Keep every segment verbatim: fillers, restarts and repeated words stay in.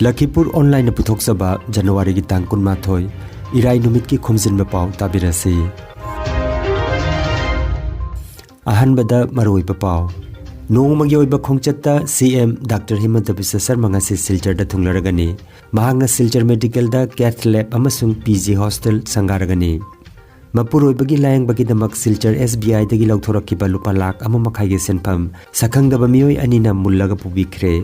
ꯂꯈꯤꯄꯨꯔ ꯑꯣꯟꯂꯥꯏꯟꯅ ꯄꯨꯊꯣꯛꯆꯕ ꯖꯅꯋꯥꯔꯤꯒꯤ ꯇꯥꯡ ꯀꯨꯟꯃꯥꯊꯣꯏ, ꯏꯔꯥꯏ ꯅꯨꯃꯤꯠꯀꯤ ꯈꯣꯝꯖꯤꯟꯕ ꯄꯥꯎ ꯇꯥꯕꯤꯔꯁꯤ꯫ ꯑꯍꯥꯟꯕꯗ ꯃꯔꯨꯑꯣꯏꯕ ꯄꯥꯎ꯫ ꯅꯣꯡꯃꯒꯤ ꯑꯣꯏꯕ ꯈꯣꯡꯆꯠꯇ ꯁꯤ ꯑꯦꯝ ꯗꯥꯛꯇꯔ ꯍꯤꯃꯟꯇ ꯕꯤꯁ꯭ꯋ ꯁꯔꯃ ꯉꯁꯤ ꯁꯤꯜꯆꯔꯗ ꯊꯨꯡꯂꯔꯒꯅꯤ꯫ ꯃꯍꯥꯛꯅ ꯁꯤꯜꯆꯔ ꯃꯦꯗꯤꯀꯦꯜꯗ ꯀꯦꯊ ꯂꯦꯕ ꯑꯃꯁꯨꯡ ꯄꯤ ꯖꯤ ꯍꯣꯁꯇꯦꯜ ꯁꯪꯒꯥꯔꯒꯅꯤ꯫ ꯃꯄꯨꯔꯣꯏꯕꯒꯤ ꯂꯥꯌꯦꯡꯕꯒꯤꯗꯃꯛ ꯁꯤꯜꯆꯔ ꯑꯦꯁ ꯕꯤ ꯑꯥꯏꯗꯒꯤ ꯂꯧꯊꯣꯔꯛꯈꯤꯕ ꯂꯨꯄꯥ ꯂꯥꯈ ꯑꯃ ꯃꯈꯥꯏꯒꯤ ꯁꯦꯟꯐꯝ ꯁꯛꯈꯪꯗꯕ ꯃꯤꯑꯣꯏ ꯑꯅꯤꯅ ꯃꯨꯜꯂꯒ ꯄꯨꯕꯤꯈ꯭ꯔꯦ꯫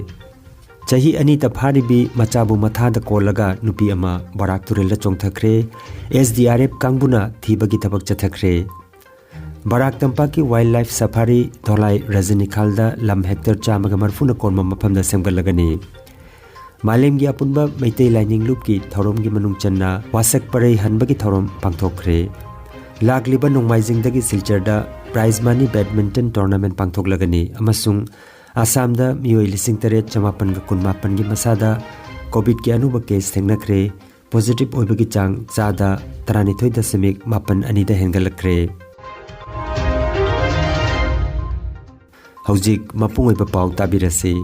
ꯆꯍꯤ ꯑꯅꯤꯇ ꯐꯥꯔꯤꯕꯤ ꯃꯆꯥꯕꯨ ꯃꯊꯥꯗ ꯀꯣꯜꯂꯒ ꯅꯨꯄꯤ ꯑꯃ ꯕꯔꯥꯛ ꯇꯨꯔꯦꯜꯗ ꯆꯣꯡꯊꯈ꯭ꯔꯦ꯫ ꯑꯦꯁ ꯗꯤ ꯑꯥꯔ ꯑꯦꯐ ꯀꯥꯡꯕꯨꯅ ꯊꯤꯕꯒꯤ ꯊꯕꯛ ꯆꯠꯊꯈ꯭ꯔꯦ꯫ ꯕꯔꯥꯛ ꯇꯝꯄꯥꯛꯀꯤ ꯋꯥꯏꯜꯗ ꯂꯥꯏꯐ ꯁꯐꯥꯔꯤ ꯙꯣꯂꯥꯏ ꯔꯖꯅꯤꯈꯥꯜꯗ ꯂꯝ ꯍꯦꯛꯇꯔ ꯆꯥꯝꯃꯒ ꯃꯔꯤꯐꯨꯅ ꯀꯣꯟꯕ ꯃꯐꯝꯗ ꯁꯦꯝꯒꯠꯂꯒꯅꯤ꯫ ꯃꯥꯂꯦꯝꯒꯤ ꯑꯄꯨꯟꯕ ꯃꯩꯇꯩ ꯂꯥꯏꯅꯤꯡ ꯂꯨꯞꯀꯤ ꯊꯧꯔꯝꯒꯤ ꯃꯅꯨꯡ ꯆꯟꯅ ꯋꯥꯁꯛ ꯄꯔꯩ ꯍꯟꯕꯒꯤ ꯊꯧꯔꯝ ꯄꯥꯡꯊꯣꯛꯈ꯭ꯔꯦ꯫ ꯂꯥꯛꯂꯤꯕ ꯅꯣꯡꯃꯥꯏꯖꯤꯡꯗꯒꯤ ꯁꯤꯜꯆꯔꯗ ꯄ꯭ꯔꯥꯏꯖ ꯃꯅꯤ ꯕꯦꯗꯃꯤꯟꯇꯟ ꯇꯣꯔꯅꯥꯃꯦꯟ ꯄꯥꯡꯊꯣꯛꯂꯒꯅꯤ ꯑꯃꯁꯨꯡ ꯑꯁꯥꯝꯗ ꯃꯤꯑꯣꯏ ꯂꯤꯁꯤꯡ ꯇꯔꯦꯠ ꯆꯃꯥꯄꯟꯒ ꯀꯨꯟꯃꯥꯄꯟꯒꯤ ꯃꯁꯥꯗ ꯀꯣꯚꯤꯗꯀꯤ ꯑꯅꯧꯕ ꯀꯦꯁ ꯊꯦꯡꯅꯈ꯭ꯔꯦ꯫ ꯄꯣꯖꯤꯇꯤꯚ ꯑꯣꯏꯕꯒꯤ ꯆꯥꯡ ꯆꯥꯗ ꯇꯔꯥꯅꯤꯊꯣꯏ ꯗꯁꯃꯤꯛ ꯃꯥꯄꯟ ꯑꯅꯤꯗ ꯍꯦꯟꯒꯠꯂꯛꯈ꯭ꯔꯦ꯫ ꯍꯧꯖꯤꯛ ꯃꯄꯨꯡ ꯑꯣꯏꯕ ꯄꯥꯎ ꯇꯥꯕꯤꯔꯁꯤ꯫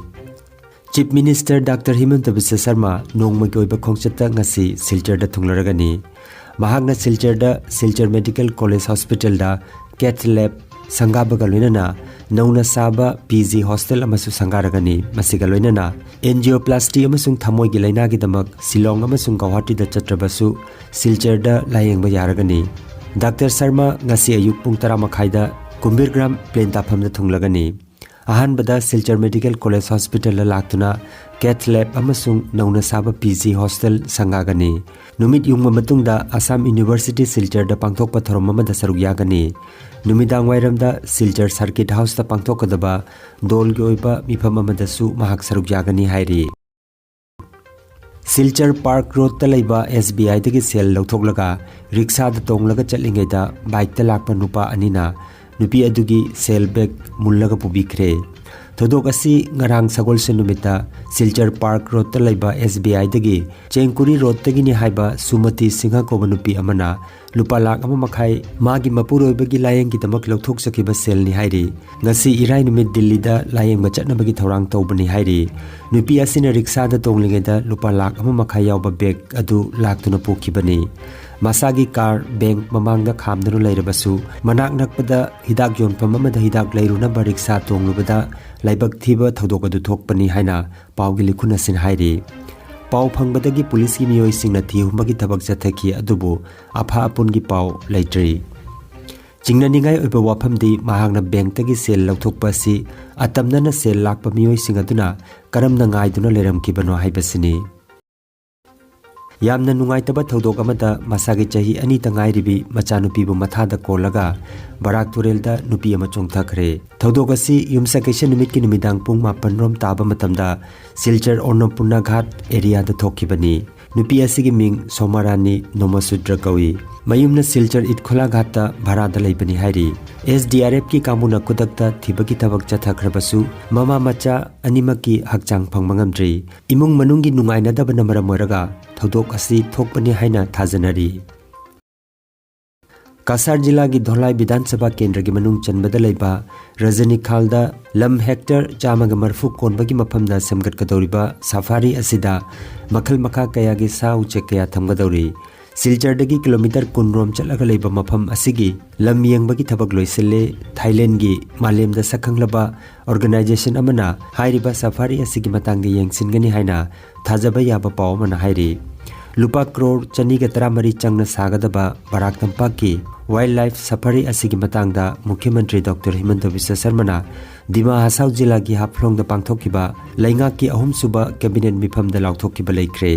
Chief minister doctor ꯍꯤꯃꯟꯇ Visva Sharma ꯅꯣꯡꯃꯒꯤ ꯑꯣꯏꯕ ꯈꯣꯡꯆꯠꯇ ꯉꯁꯤ ꯁꯤꯜꯆꯔꯗ ꯊꯨꯡꯂꯔꯒꯅꯤ꯫ ꯃꯍꯥꯛꯅ ꯁꯤꯜꯆꯔꯗ ꯁꯤꯜꯆꯔ ꯃꯦꯗꯤꯀꯦꯜ ꯀꯣꯂꯦꯖ ꯍꯣꯁꯄꯤꯇꯥꯜꯗ ꯀꯦꯊ ꯂꯦꯕ ꯁꯪꯒꯥꯕꯒ ꯂꯣꯏꯅꯅ ꯅꯧꯅ ꯁꯥꯕ ꯄꯤ ꯖꯤ ꯍꯣꯁꯇꯦꯜ ꯑꯃꯁꯨ ꯁꯪꯒꯥꯔꯒꯅꯤ꯫ ꯃꯁꯤꯒ ꯂꯣꯏꯅꯅ ꯑꯦꯟꯖꯤꯑꯣꯄ꯭ꯂꯥꯁꯇꯤ ꯑꯃꯁꯨꯡ ꯊꯃꯣꯏꯒꯤ ꯂꯥꯏꯅꯥꯒꯤꯗꯃꯛ ꯁꯤꯂꯣꯡ ꯑꯃꯁꯨꯡ ꯒꯧꯍꯥꯇꯤꯗ ꯆꯠꯇ꯭ꯔꯕꯁꯨ ꯁꯤꯜꯆꯔꯗ ꯂꯥꯌꯦꯡꯕ ꯌꯥꯔꯒꯅꯤ꯫ ꯗꯥꯛꯇꯔ ꯁꯔꯃ ꯉꯁꯤ ꯑꯌꯨꯛ ꯄꯨꯡ ꯇꯔꯥ ꯃꯈꯥꯏꯗ ꯀꯨꯝꯕꯤꯔꯒ꯭ꯔꯥꯝ ꯄ꯭ꯂꯦꯟ ꯇꯥꯐꯝꯗ ꯊꯨꯡꯂꯒꯅꯤ꯫ ꯑꯍꯥꯟꯕꯗ ꯁꯤꯜꯆꯔ ꯃꯦꯗꯤꯀꯦꯜ ꯀꯣꯂꯦꯖ ꯍꯣꯁꯄꯤꯇꯥꯜꯗ ꯂꯥꯛꯇꯨꯅ ꯀꯦꯊ ꯂꯦꯕ ꯑꯃꯁꯨꯡ ꯅꯧꯅ ꯁꯥꯕ ꯄꯤ ꯖꯤ ꯍꯣꯁꯇꯦꯜ ꯁꯪꯒꯥꯒꯅꯤ꯫ ꯅꯨꯃꯤꯠ ꯌꯨꯡꯕ ꯃꯇꯨꯡꯗ ꯑꯁꯥꯝ ꯌꯨꯅꯤꯚꯔꯁꯤꯇꯤ ꯁꯤꯜꯆꯔꯗ ꯄꯥꯡꯊꯣꯛꯄ ꯊꯧꯔꯝ ꯑꯃꯗ ꯁꯔꯨꯛ ꯌꯥꯒꯅꯤ꯫ ꯅꯨꯃꯤꯗꯥꯡ ꯋꯥꯏꯔꯝꯗ ꯁꯤꯜꯆꯔ ꯁꯔꯀꯤꯠ ꯍꯥꯎꯁꯇ ꯄꯥꯡꯊꯣꯛꯀꯗꯕ ꯗꯣꯜꯒꯤ ꯑꯣꯏꯕ ꯃꯤꯐꯝ ꯑꯃꯗꯁꯨ ꯃꯍꯥꯛ ꯁꯔꯨꯛ ꯌꯥꯒꯅꯤ ꯍꯥꯏꯔꯤ꯫ ꯁꯤꯜꯆꯔ ꯄꯥꯔꯛ ꯔꯣꯗꯇ ꯂꯩꯕ ꯑꯦꯁ ꯕꯤ ꯑꯥꯏꯗꯒꯤ ꯁꯦꯜ ꯂꯧꯊꯣꯛꯂꯒ ꯔꯤꯛꯁꯥꯗ ꯇꯣꯡꯂꯒ ꯆꯠꯂꯤꯉꯩꯗ ꯕꯥꯏꯛꯇ ꯂꯥꯛꯄ ꯅꯨꯄꯥ ꯑꯅꯤꯅ ꯅꯨꯄꯤ ꯑꯗꯨꯒꯤ ꯁꯦꯜ ꯕꯦꯒ ꯃꯨꯜꯂꯒ ꯄꯨꯕꯤꯈ꯭ꯔꯦ꯫ ꯊꯧꯗꯣꯛ ꯑꯁꯤ ꯉꯔꯥꯡ ꯁꯒꯣꯜꯁꯦꯟ ꯅꯨꯃꯤꯠꯇ ꯁꯤꯜꯆꯔ ꯄꯥꯔꯛ ꯔꯣꯗꯇ ꯂꯩꯕ ꯑꯦꯁ ꯕꯤ ꯑꯥꯏꯗꯒꯤ ꯆꯦꯡꯀꯨꯔꯤ ꯔꯣꯗꯇꯒꯤꯅꯤ ꯍꯥꯏꯕ ꯁꯨꯃꯇꯤ ꯁꯤꯡꯍ ꯀꯧꯕ ꯅꯨꯄꯤ ꯑꯃꯅ ꯂꯨꯄꯥ ꯂꯥꯈ ꯑꯃ ꯃꯈꯥꯏ ꯃꯥꯒꯤ ꯃꯄꯨꯔꯣꯏꯕꯒꯤ ꯂꯥꯌꯦꯡꯒꯤꯗꯃꯛ ꯂꯧꯊꯣꯛꯆꯈꯤꯕ ꯁꯦꯜꯅꯤ ꯍꯥꯏꯔꯤ꯫ ꯉꯁꯤ ꯏꯔꯥꯏ ꯅꯨꯃꯤꯠ ꯗꯤꯜꯂꯤꯗ ꯂꯥꯌꯦꯡꯕ ꯆꯠꯅꯕꯒꯤ ꯊꯧꯔꯥꯡ ꯇꯧꯕꯅꯤ ꯍꯥꯏꯔꯤ꯫ ꯅꯨꯄꯤ ꯑꯁꯤꯅ ꯔꯤꯛꯁꯥꯗ ꯇꯣꯡꯂꯤꯉꯩꯗ ꯂꯨꯄꯥ ꯂꯥꯈ ꯑꯃ ꯃꯈꯥꯏ ꯌꯥꯎꯕ ꯕꯦꯒ ꯑꯗꯨ ꯂꯥꯛꯇꯨꯅ ꯄꯨꯈꯤꯕꯅꯤ꯫ ꯃꯁꯥꯒꯤ ꯀꯥꯔ ꯕꯦꯡꯛ ꯃꯃꯥꯡꯗ ꯈꯥꯝꯗꯨꯅ ꯂꯩꯔꯕꯁꯨ, ꯃꯅꯥꯛ ꯅꯛꯄꯗ ꯍꯤꯗꯥꯛ ꯌꯣꯟꯐꯝ ꯑꯃꯗ ꯍꯤꯗꯥꯛ ꯂꯩꯔꯨꯅꯕ ꯔꯤꯛꯁꯥ ꯇꯣꯡꯂꯨꯕꯗ ꯂꯥꯏꯕꯛ ꯊꯤꯕ ꯊꯧꯗꯣꯛ ꯑꯗꯨ ꯊꯣꯛꯄꯅꯤ ꯍꯥꯏꯅ ꯄꯥꯎꯒꯤ ꯂꯤꯈꯨꯟ ꯑꯁꯤꯅ ꯍꯥꯏꯔꯤ꯫ ꯄꯥꯎ ꯐꯪꯕꯗꯒꯤ ꯄꯨꯂꯤꯁꯀꯤ ꯃꯤꯑꯣꯏꯁꯤꯡꯅ ꯊꯤ ꯍꯨꯝꯕꯒꯤ ꯊꯕꯛ ꯆꯠꯊꯈꯤ, ꯑꯗꯨꯕꯨ ꯑꯐ ꯑꯄꯨꯟꯒꯤ ꯄꯥꯎ ꯂꯩꯇ꯭ꯔꯤ꯫ ꯆꯤꯡꯅꯅꯤꯡꯉꯥꯏ ꯑꯣꯏꯕ ꯋꯥꯐꯝꯗꯤ ꯃꯍꯥꯛꯅ ꯕꯦꯡꯛꯇꯒꯤ ꯁꯦꯜ ꯂꯧꯊꯣꯛꯄ ꯑꯁꯤ ꯑꯇꯝꯅꯅ ꯁꯦꯜ ꯂꯥꯛꯄ ꯃꯤꯑꯣꯏꯁꯤꯡ ꯑꯗꯨꯅ ꯀꯔꯝꯅ ꯉꯥꯏꯗꯨꯅ ꯂꯩꯔꯝꯈꯤꯕꯅꯣ ꯍꯥꯏꯕꯁꯤꯅꯤ꯫ ꯌꯥꯝꯅ ꯅꯨꯡꯉꯥꯏꯇꯕ ꯊꯧꯗꯣꯛ ꯑꯃꯗ ꯃꯁꯥꯒꯤ ꯆꯍꯤ ꯑꯅꯤꯇ ꯉꯥꯏꯔꯤꯕꯤ ꯃꯆꯥꯅꯨꯄꯤꯕꯨ ꯃꯊꯥꯗ ꯀꯣꯜꯂꯒ ꯕꯔꯥꯛ ꯇꯨꯔꯦꯜꯗ ꯅꯨꯄꯤ ꯑꯃ ꯆꯣꯡꯊꯈ꯭ꯔꯦ꯫ ꯊꯧꯗꯣꯛ ꯑꯁꯤ ꯌꯨꯝꯁꯀꯩꯁ ꯅꯨꯃꯤꯠꯀꯤ ꯅꯨꯃꯤꯗꯥꯡ ꯄꯨꯡ ꯃꯥꯄꯟ ꯔꯣꯝ ꯇꯥꯕ ꯃꯇꯝꯗ ꯁꯤꯜꯆꯔ ꯑꯣꯔꯅꯄꯨꯔꯅꯥ ꯘꯥꯠ ꯑꯦꯔꯤꯌꯥꯗ ꯊꯣꯛꯈꯤꯕꯅꯤ꯫ ꯅꯨꯄꯤ ꯑꯁꯤꯒꯤ ꯃꯤꯡ ꯁꯣꯃꯥꯔꯥꯅꯤ ꯅꯣꯃꯁꯨꯗ꯭ꯔ ꯀꯧꯏ꯫ ꯃꯌꯨꯝꯅ ꯁꯤꯜꯆꯔ ꯏꯠꯈꯣꯂꯥ ꯘꯥꯠꯇ ꯚꯔꯥꯗ ꯂꯩꯕꯅꯤ ꯍꯥꯏꯔꯤ꯫ ꯑꯦꯁ ꯗꯤ ꯑꯥꯔ ꯑꯦꯐꯀꯤ ꯀꯥꯡꯕꯨꯅ ꯈꯨꯗꯛꯇ ꯊꯤꯕꯒꯤ ꯊꯕꯛ ꯆꯠꯊꯈ꯭ꯔꯕꯁꯨ, ꯃꯃꯥ ꯃꯆꯥ ꯑꯅꯤꯃꯛꯀꯤ ꯍꯛꯆꯥꯡ ꯐꯪꯕ ꯉꯝꯗ꯭ꯔꯤ꯫ ꯏꯃꯨꯡ ꯃꯅꯨꯡꯒꯤ ꯅꯨꯡꯉꯥꯏꯅꯗꯕꯅ ꯃꯔꯝ ꯑꯣꯏꯔꯒ ꯊꯧꯗꯣꯛ ꯑꯁꯤ ꯊꯣꯛꯄꯅꯤ ꯍꯥꯏꯅ ꯊꯥꯖꯅꯔꯤ꯫ ꯀꯁꯥꯔ ꯖꯤꯂꯥꯒꯤ ꯙꯣꯂꯥꯏ ꯕꯤꯙꯥꯟ ꯁꯚꯥ ꯀꯦꯟꯗ꯭ꯔꯒꯤ ꯃꯅꯨꯡ ꯆꯟꯕꯗ ꯂꯩꯕ ꯔꯖꯅꯤꯈꯥꯜꯗ ꯂꯝ ꯍꯦꯛꯇꯔ ꯆꯥꯝꯃꯒ ꯃꯔꯤꯐꯨ ꯀꯣꯟꯕꯒꯤ ꯃꯐꯝꯗ ꯁꯦꯝꯒꯠꯀꯗꯧꯔꯤꯕ ꯁꯐꯥꯔꯤ ꯑꯁꯤꯗ ꯃꯈꯜ ꯃꯈꯥ ꯀꯌꯥꯒꯤ ꯁꯥ ꯎꯆꯦꯛ ꯀꯌꯥ ꯊꯝꯒꯗꯧꯔꯤ꯫ ꯁꯤꯜꯆꯔꯗꯒꯤ ꯀꯤꯂꯣꯃꯤꯇꯔ ꯀꯨꯟ ꯔꯣꯝ ꯆꯠꯂꯒ ꯂꯩꯕ ꯃꯐꯝ ꯑꯁꯤꯒꯤ ꯂꯝ ꯌꯦꯡꯕꯒꯤ ꯊꯕꯛ ꯂꯣꯏꯁꯤꯜꯂꯦ꯫ ꯊꯥꯏꯂꯦꯟꯒꯤ ꯃꯥꯂꯦꯝꯗ ꯁꯛꯈꯪꯂꯕ ꯑꯣꯔꯒꯅꯥꯏꯖꯦꯁꯟ ꯑꯃꯅ ꯍꯥꯏꯔꯤꯕ ꯁꯐꯥꯔꯤ ꯑꯁꯤꯒꯤ ꯃꯇꯥꯡꯗ ꯌꯦꯡꯁꯤꯟꯒꯅꯤ ꯍꯥꯏꯅ ꯊꯥꯖꯕ ꯌꯥꯕ ꯄꯥꯎ ꯑꯃꯅ ꯍꯥꯏꯔꯤ꯫ ꯂꯨꯄꯥ ꯀ꯭ꯔꯣꯔ ꯆꯅꯤꯒ ꯇꯔꯥꯃꯔꯤ ꯆꯪꯅ ꯁꯥꯒꯗꯕ ꯕꯔꯥꯛ ꯇꯝꯄꯥꯛꯀꯤ ꯋꯥꯏꯜꯗ ꯂꯥꯏꯐ ꯁꯐꯥꯔꯤ ꯑꯁꯤꯒꯤ ꯃꯇꯥꯡꯗ ꯃꯨꯈ꯭ꯌ ꯃꯟꯇ꯭ꯔꯤ ꯗꯣꯛꯇꯔ ꯍꯤꯃꯟꯇ ꯕꯤꯁ꯭ꯋ ꯁꯔꯃꯅ ꯗꯤꯃꯥ ꯍꯁꯥꯎ ꯖꯤꯂꯥꯒꯤ ꯍꯥꯐꯂꯣꯡꯗ ꯄꯥꯡꯊꯣꯛꯈꯤꯕ ꯂꯩꯉꯥꯛꯀꯤ ꯑꯍꯨꯝꯁꯨꯕ ꯀꯦꯕꯤꯅꯦꯠ ꯃꯤꯐꯝꯗ ꯂꯥꯎꯊꯣꯛꯈꯤꯕ ꯂꯩꯈ꯭ꯔꯦ꯫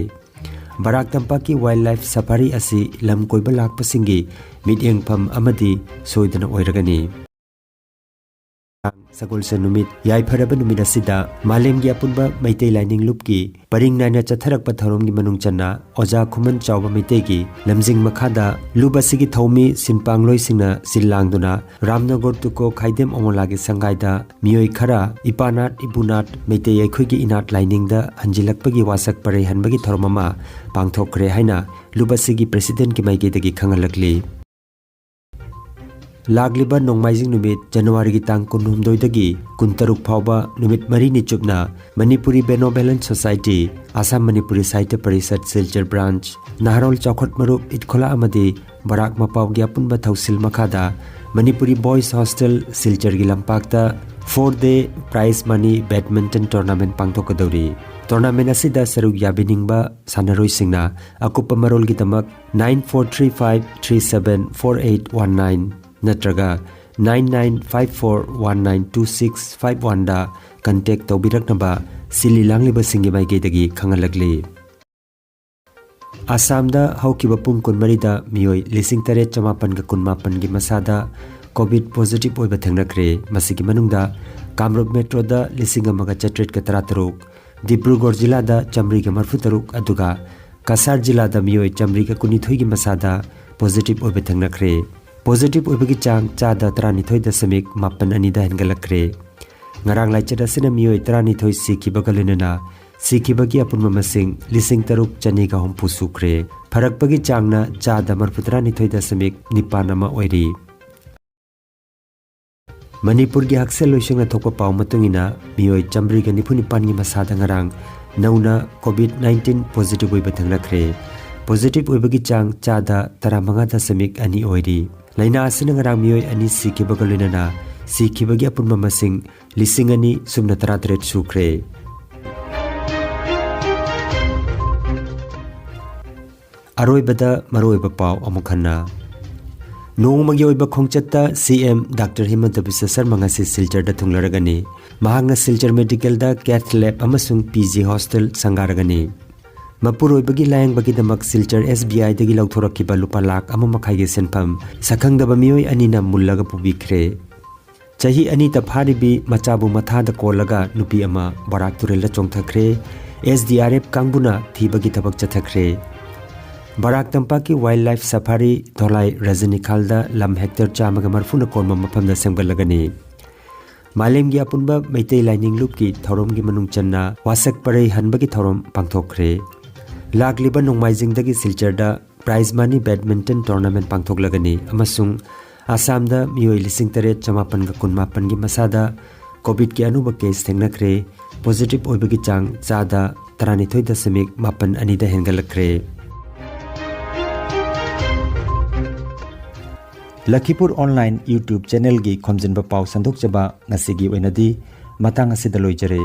ꯕꯔꯥꯛ ꯇꯝꯄꯥꯛꯀꯤ ꯋꯥꯏꯜꯗ ꯂꯥꯏꯐ ꯁꯐꯥꯔꯤ ꯑꯁꯤ ꯂꯝ ꯀꯣꯏꯕ ꯂꯥꯛꯄꯁꯤꯡꯒꯤ ꯃꯤꯠꯌꯦꯡꯐꯝ ꯑꯃꯗꯤ ꯁꯣꯏꯗꯅ ꯑꯣꯏꯔꯒꯅꯤ꯫ ꯁꯒꯣꯜꯁꯦꯟ ꯅꯨꯃꯤꯠ ꯌꯥꯏꯐꯔꯕ ꯅꯨꯃꯤꯠ ꯑꯁꯤꯗ ꯃꯥꯂꯦꯝꯒꯤ ꯑꯄꯨꯟꯕ ꯃꯩꯇꯩ ꯂꯥꯏꯅꯤꯡ ꯂꯨꯞꯀꯤ ꯄꯔꯤꯡ ꯅꯥꯏꯅ ꯆꯠꯊꯔꯛꯄ ꯊꯧꯔꯝꯒꯤ ꯃꯅꯨꯡ ꯆꯟꯅ ꯑꯣꯖꯥ ꯈꯨꯃꯟ ꯆꯥꯎꯕ ꯃꯩꯇꯩꯒꯤ ꯂꯝꯖꯤꯡ ꯃꯈꯥꯗ ꯂꯨꯞ ꯑꯁꯤꯒꯤ ꯊꯧꯃꯤ ꯁꯤꯟꯄꯥꯡꯂꯣꯏꯁꯤꯡꯅ ꯁꯤꯜ ꯂꯥꯡꯗꯨꯅ ꯔꯥꯝꯅꯒꯔ ꯇꯨꯀꯣ ꯈꯥꯏꯗꯦꯝ ꯑꯣꯃꯣꯂꯥꯒꯤ ꯁꯪꯒꯥꯏꯗ ꯃꯤꯑꯣꯏ ꯈꯔ ꯏꯄꯥꯅꯥꯠ ꯏꯕꯨꯅꯥꯠ ꯃꯩꯇꯩ ꯑꯩꯈꯣꯏꯒꯤ ꯏꯅꯥꯠ ꯂꯥꯏꯅꯤꯡꯗ ꯍꯟꯖꯤꯜꯂꯛꯄꯒꯤ ꯋꯥꯁꯛ ꯄꯔꯩ ꯍꯟꯕꯒꯤ ꯊꯧꯔꯝ ꯑꯃ ꯄꯥꯡꯊꯣꯛꯈ꯭ꯔꯦ ꯍꯥꯏꯅ ꯂꯨꯞ ꯑꯁꯤꯒꯤ ꯄ꯭ꯔꯦꯁꯤꯗꯦꯟꯠꯀꯤ ꯃꯥꯏꯀꯩꯗꯒꯤ ꯈꯪꯍꯜꯂꯛꯂꯤ꯫ ꯂꯥꯛꯂꯤꯕ ꯅꯣꯡꯃꯥꯏꯖꯤꯡ ꯅꯨꯃꯤꯠ ꯖꯅꯋꯥꯔꯤꯒꯤ ꯇꯥꯡ ꯀꯨꯟꯍꯨꯝꯗꯣꯏꯗꯒꯤ ꯀꯨꯟꯇꯔꯨꯛ ꯐꯥꯎꯕ ꯅꯨꯃꯤꯠ ꯃꯔꯤꯅꯤ ꯆꯨꯞꯅ ꯃꯅꯤꯄꯨꯔꯤ ꯕꯦꯅꯣꯕꯦꯂꯦꯟ ꯁꯣꯁꯥꯏꯇꯤ, ꯑꯁꯥꯝ ꯃꯅꯤꯄꯨꯔꯤ ꯁꯥꯍꯤꯇ꯭ꯌ ꯄꯔꯤꯁꯠ ꯁꯤꯜꯆꯔ ꯕ꯭ꯔꯥꯟꯆ, ꯅꯍꯥꯔꯣꯜ ꯆꯥꯎꯈꯠ ꯃꯔꯨꯞ ꯏꯠꯈꯣꯂꯥ ꯑꯃꯗꯤ ꯕꯔꯥꯛ ꯃꯄꯥꯎꯒꯤ ꯑꯄꯨꯟꯕ ꯊꯧꯁꯤꯜ ꯃꯈꯥꯗ ꯃꯅꯤꯄꯨꯔꯤ ꯕꯣꯏꯁ ꯍꯣꯁꯇꯦꯜ ꯁꯤꯜꯆꯔꯒꯤ ꯂꯝꯄꯥꯛꯇ four day prize money badminton tournament ꯄꯥꯡꯊꯣꯛꯀꯗꯧꯔꯤ꯫ ꯇꯣꯔꯅꯥꯃꯦꯟ ꯑꯁꯤꯗ ꯁꯔꯨꯛ ꯌꯥꯕꯤꯅꯤꯡꯕ ꯁꯥꯟꯅꯔꯣꯏꯁꯤꯡꯅ ꯑꯀꯨꯞꯄ ꯃꯔꯣꯜꯒꯤꯗꯃꯛ nine four three five three seven four eight one nine ꯅꯠꯇ꯭ꯔꯒ nine nine five four one nine two six five one ꯗ ꯀꯟꯇꯦꯛ ꯇꯧꯕꯤꯔꯛꯅꯕ ꯁꯤꯜꯂꯤ ꯂꯥꯡꯂꯤꯕꯁꯤꯡꯒꯤ ꯃꯥꯏꯀꯩꯗꯒꯤ ꯈꯪꯍꯜꯂꯛꯂꯤ꯫ ꯑꯁꯥꯝꯗ ꯍꯧꯈꯤꯕ ꯄꯨꯡ ꯀꯨꯟꯃꯔꯤꯗ ꯃꯤꯑꯣꯏ ꯂꯤꯁꯤꯡ ꯇꯔꯦꯠ ꯆꯃꯥꯄꯟꯒ ꯀꯨꯟꯃꯥꯄꯟꯒꯤ ꯃꯁꯥꯗ ꯀꯣꯚꯤꯗ ꯄꯣꯖꯤꯇꯤꯚ ꯑꯣꯏꯕ ꯊꯦꯡꯅꯈ꯭ꯔꯦ꯫ ꯃꯁꯤꯒꯤ ꯃꯅꯨꯡꯗ ꯀꯥꯝꯔꯨꯞ ꯃꯦꯇ꯭ꯔꯣꯗ ꯂꯤꯁꯤꯡ ꯑꯃꯒ ꯆꯥꯇ꯭ꯔꯦꯠꯀ ꯇꯔꯥꯇꯔꯨꯛ, ꯗꯤꯕ꯭ꯔꯨꯒꯔ ꯖꯤꯂꯥꯗ ꯆꯥꯃꯔꯤꯒ ꯃꯔꯤꯐꯨꯇꯔꯨꯛ, ꯑꯗꯨꯒ ꯀꯁꯥꯔ ꯖꯤꯂꯥꯗ ꯃꯤꯑꯣꯏ ꯆꯥꯃꯔꯤꯒ ꯀꯨꯟꯅꯤꯊꯣꯏꯒꯤ ꯃꯁꯥꯗ ꯄꯣꯖꯤꯇꯤꯚ ꯑꯣꯏꯕ ꯊꯦꯡꯅꯈ꯭ꯔꯦ꯫ ꯄꯣꯖꯤꯇꯤꯚ ꯑꯣꯏꯕꯒꯤ ꯆꯥꯡ ꯆꯥꯗ ꯇꯔꯥꯅꯤꯊꯣꯏ ꯗꯁꯃꯤꯛ ꯃꯥꯄꯟ ꯑꯅꯤꯗ ꯍꯦꯟꯒꯠꯂꯛꯈ꯭ꯔꯦ꯫ ꯉꯔꯥꯡ ꯂꯥꯏꯆꯠ ꯑꯁꯤꯅ ꯃꯤꯑꯣꯏ ꯇꯔꯥꯅꯤꯊꯣꯏ ꯁꯤꯈꯤꯕꯒ ꯂꯣꯏꯅꯅ ꯁꯤꯈꯤꯕꯒꯤ ꯑꯄꯨꯟꯕ ꯃꯁꯤꯡ ꯂꯤꯁꯤꯡ ꯇꯔꯨꯛ ꯆꯅꯤꯒ ꯍꯨꯝꯐꯨ ꯁꯨꯈ꯭ꯔꯦ꯫ ꯐꯔꯛꯄꯒꯤ ꯆꯥꯡꯅ ꯆꯥꯗ ꯃꯔꯤꯐꯨ ꯇꯔꯥꯅꯤꯊꯣꯏ ꯗꯁꯃꯤꯛ ꯅꯤꯄꯥꯟ ꯑꯃ ꯑꯣꯏꯔꯤ꯫ ꯃꯅꯤꯄꯨꯔꯒꯤ ꯍꯛꯁꯦꯜ ꯂꯣꯏꯁꯪꯅ ꯊꯣꯛꯄ ꯄꯥꯎ ꯃꯇꯨꯡ ꯏꯟꯅ ꯃꯤꯑꯣꯏ ꯆꯥꯃꯔꯤꯒ ꯅꯤꯐꯨ ꯅꯤꯄꯥꯟꯒꯤ ꯃꯁꯥꯗ ꯉꯔꯥꯡ ꯅꯧꯅ ꯀꯣꯚꯤꯗ ꯅꯥꯏꯟꯇꯤꯟ ꯄꯣꯖꯤꯇꯤꯚ ꯑꯣꯏꯕ ꯊꯦꯡꯅꯈ꯭ꯔꯦ꯫ ꯄꯣꯖꯤꯇꯤꯚ ꯑꯣꯏꯕꯒꯤ ꯆꯥꯡ ꯆꯥꯗ ꯇꯔꯥꯃꯉꯥ ꯗꯁꯃꯤꯛ ꯑꯅꯤ ꯑꯣꯏꯔꯤ꯫ ꯂꯥꯏꯅꯥ ꯑꯁꯤꯅ ꯉꯔꯥꯡ ꯃꯤꯑꯣꯏ ꯑꯅꯤ ꯁꯤꯈꯤꯕꯒ ꯂꯣꯏꯅꯅ ꯁꯤꯈꯤꯕꯒꯤ ꯑꯄꯨꯟꯕ ꯃꯁꯤꯡ ꯂꯤꯁꯤꯡ ꯑꯅꯤ ꯁꯨꯞꯅ ꯇꯔꯥꯇꯔꯦꯠ ꯁꯨꯈ꯭ꯔꯦ꯫ ꯑꯔꯣꯏꯕꯗ ꯃꯔꯨꯑꯣꯏꯕ ꯄꯥꯎ ꯑꯃꯨꯛ ꯍꯟꯅ꯫ ꯅꯣꯡꯃꯒꯤ ꯑꯣꯏꯕ ꯈꯣꯡꯆꯠꯇ ꯁꯤ ꯑꯦꯝ ꯗꯥꯛꯇꯔ ꯍꯤꯃꯟꯇ ꯕꯤꯁ꯭ꯋ ꯁꯔꯃ ꯉꯁꯤ ꯁꯤꯜꯆꯔꯗ ꯊꯨꯡꯂꯔꯒꯅꯤ꯫ ꯃꯍꯥꯛꯅ ꯁꯤꯜꯆꯔ ꯃꯦꯗꯤꯀꯦꯜꯗ ꯀꯦꯊ ꯂꯦꯕ ꯑꯃꯁꯨꯡ ꯄꯤ ꯖꯤ ꯍꯣꯁꯇꯦꯜ ꯁꯪꯒꯥꯔꯒꯅꯤ꯫ ꯃꯄꯨꯔꯣꯏꯕꯒꯤ ꯂꯥꯌꯦꯡꯕꯒꯤꯗꯃꯛ ꯁꯤꯜꯆꯔ ꯑꯦꯁ ꯕꯤ ꯑꯥꯏꯗꯒꯤ ꯂꯧꯊꯣꯔꯛꯈꯤꯕ ꯂꯨꯄꯥ ꯂꯥꯈ ꯑꯃ ꯃꯈꯥꯏꯒꯤ ꯁꯦꯟꯐꯝ ꯁꯛꯈꯪꯗꯕ ꯃꯤꯑꯣꯏ ꯑꯅꯤꯅ ꯃꯨꯜꯂꯒ ꯄꯨꯕꯤꯈ꯭ꯔꯦ꯫ ꯆꯍꯤ ꯑꯅꯤꯇ ꯐꯥꯔꯤꯕꯤ ꯃꯆꯥꯕꯨ ꯃꯊꯥꯗ ꯀꯣꯜꯂꯒ ꯅꯨꯄꯤ ꯑꯃ ꯕꯔꯥꯛ ꯇꯨꯔꯦꯜꯗ ꯆꯣꯡꯊꯈ꯭ꯔꯦ꯫ ꯑꯦꯁ ꯗꯤ ꯑꯥꯔ ꯑꯦꯐ ꯀꯥꯡꯕꯨꯅ ꯊꯤꯕꯒꯤ ꯊꯕꯛ ꯆꯠꯊꯈ꯭ꯔꯦ꯫ ꯕꯔꯥꯛ ꯇꯝꯄꯥꯛꯀꯤ ꯋꯥꯏꯜ ꯂꯥꯏꯐ ꯁꯐꯥꯔꯤ ꯙꯣꯂꯥꯏ ꯔꯖꯅꯤꯈꯥꯜꯗ ꯂꯝ ꯍꯦꯛꯇꯔ ꯆꯥꯝꯃꯒ ꯃꯔꯤꯐꯨꯅ ꯀꯣꯟꯕ ꯃꯐꯝꯗ ꯁꯦꯝꯒꯠꯂꯒꯅꯤ꯫ ꯃꯥꯂꯦꯝꯒꯤ ꯑꯄꯨꯟꯕ ꯃꯩꯇꯩ ꯂꯥꯏꯅꯤꯡ ꯂꯨꯞꯀꯤ ꯊꯧꯔꯝꯒꯤ ꯃꯅꯨꯡ ꯆꯟꯅ ꯋꯥꯁꯛ ꯄꯔꯩ ꯍꯟꯕꯒꯤ ꯊꯧꯔꯝ ꯄꯥꯡꯊꯣꯛꯈ꯭ꯔꯦ꯫ ꯂꯥꯛꯂꯤꯕ ꯅꯣꯡꯃꯥꯏꯖꯤꯡꯗꯒꯤ ꯁꯤꯜꯆꯔꯗ ꯄ꯭ꯔꯥꯏꯖ ꯃꯅꯤ ꯕꯦꯗꯃꯤꯟꯇꯟ ꯇꯣꯔꯅꯥꯃꯦꯟ ꯄꯥꯡꯊꯣꯛꯂꯒꯅꯤ ꯑꯃꯁꯨꯡ ꯑꯁꯥꯝꯗ ꯃꯤꯑꯣꯏ ꯂꯤꯁꯤꯡ ꯇꯔꯦꯠ ꯆꯃꯥꯄꯟꯒ ꯀꯨꯟꯃꯥꯄꯟꯒꯤ ꯃꯁꯥꯗ ꯀꯣꯚꯤꯗꯀꯤ ꯑꯅꯧꯕ ꯀꯦꯁ ꯊꯦꯡꯅꯈ꯭ꯔꯦ꯫ ꯄꯣꯖꯤꯇꯤꯚ ꯑꯣꯏꯕꯒꯤ ꯆꯥꯡ ꯆꯥꯗ ꯇꯔꯥꯅꯤꯊꯣꯏ ꯗꯁꯃꯤꯛ ꯃꯥꯄꯟ ꯑꯅꯤꯗ ꯍꯦꯟꯒꯠꯂꯛꯈ꯭ꯔꯦ꯫ ꯂꯈꯤꯄꯨꯔ ꯑꯣꯟꯂꯥꯏꯟ YouTube ꯆꯦꯅꯦꯜꯒꯤ ꯈꯣꯝꯖꯤꯟꯕ ꯄꯥꯎ ꯁꯟꯗꯣꯛꯆꯕ ꯉꯁꯤꯒꯤ ꯑꯣꯏꯅꯗꯤ ꯃꯇꯥꯡ ꯑꯁꯤꯗ ꯂꯣꯏꯖꯔꯦ꯫